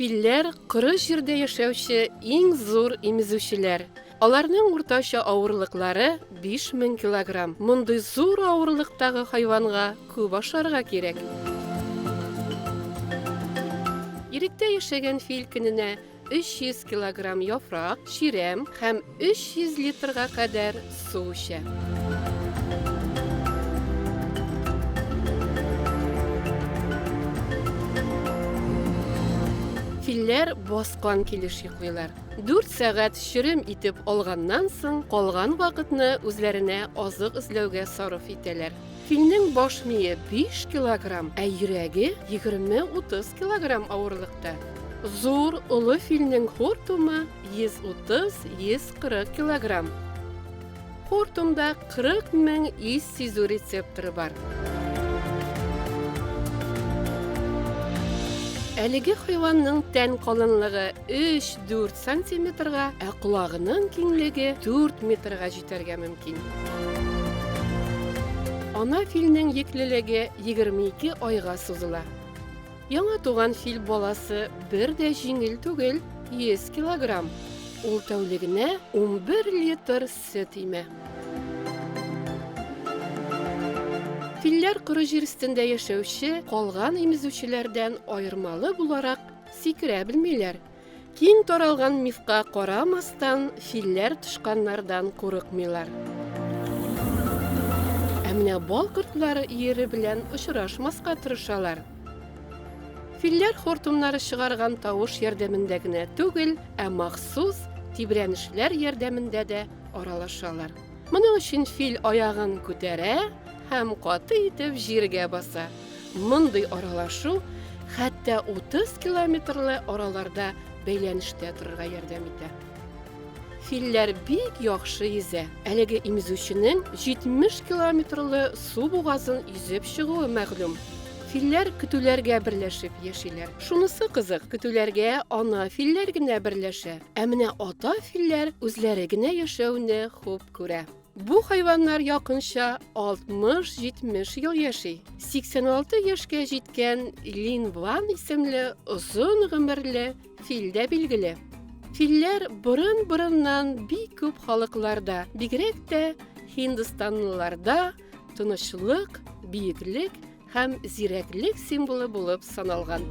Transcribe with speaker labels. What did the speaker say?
Speaker 1: Филләр коры җирдә яшәүче иң зур имезүчеләр. Аларның уртача авырлыклары 5000 килограмм. Мондый зур авырлыктагы хайванга күп ашарга кирәк. Иректә яшәгән фил көненә 300 килограмм яфрак, чирәм һәм 300 литрга кадәр су эчә. Филләр баскан килеш йоклыйлар. 4 сәгать черем итеп алганнан соң, калган вакытны үзләренә азык эзләүгә сарыф итәләр. Филнең баш мие 5 килограмм, ә йөрәге 20-30 килограмм авырлыкта. Зур, олы филнең хортумы 130-140 килограмм. Хортумда 40 мең ис сизү рецепторы бар. Әлеге хайванның тән калынлыгы 3-4 сантиметрга, ә колагының киңлеге 4 метрга җитәргә мөмкин. Ана филнең йөклелеге 22 айга сузыла. Яңа туган фил баласы бер дә җиңел түгел, 100 килограмм. Ул тәүлегенә 11 литр сөт имә. Филләр коры җир өстендә яшәүче калган имезүчеләрдән аермалы буларак сикерә белмиләр. Киң таралган мифка карамастан, филләр тычканнардан курыкмыйлар. Ә менә бал кортлары өере белән очрашмаска тырышалар. Филләр хортумнары чыгарган тавыш ярдәмендә генә түгел, ә махсус тибрәнешләр ярдәмендә дә аралашалар. Моның өчен фил аягын күтәрә һәм каты итеп җиргә баса. Мондый аралашу хәтта 30 километрлы араларда бәйләнештә торырга ярдәм итә. Филләр бик яхшы йөзә. Әлеге имезүченең 70 километрлы су бугазын йөзеп чыгуы мәгълүм. Филләр көтүләргә берләшеп яшиләр. Шунысы кызык, көтүләргә ана филләр генә берләшә, ә менә ата филләр үзләре генә яшәүне хуп күрә. Бу хайваннар якынча 60-70 ел яши. 86 яшькә җиткән Лин Ван исемле озын гомерле фил дә билгеле. Филләр борын-борыннан бик күп халыкларда, бигрәк тә һиндстанлыларда тынычлык, биеклек һәм зирәклек символы булып саналган.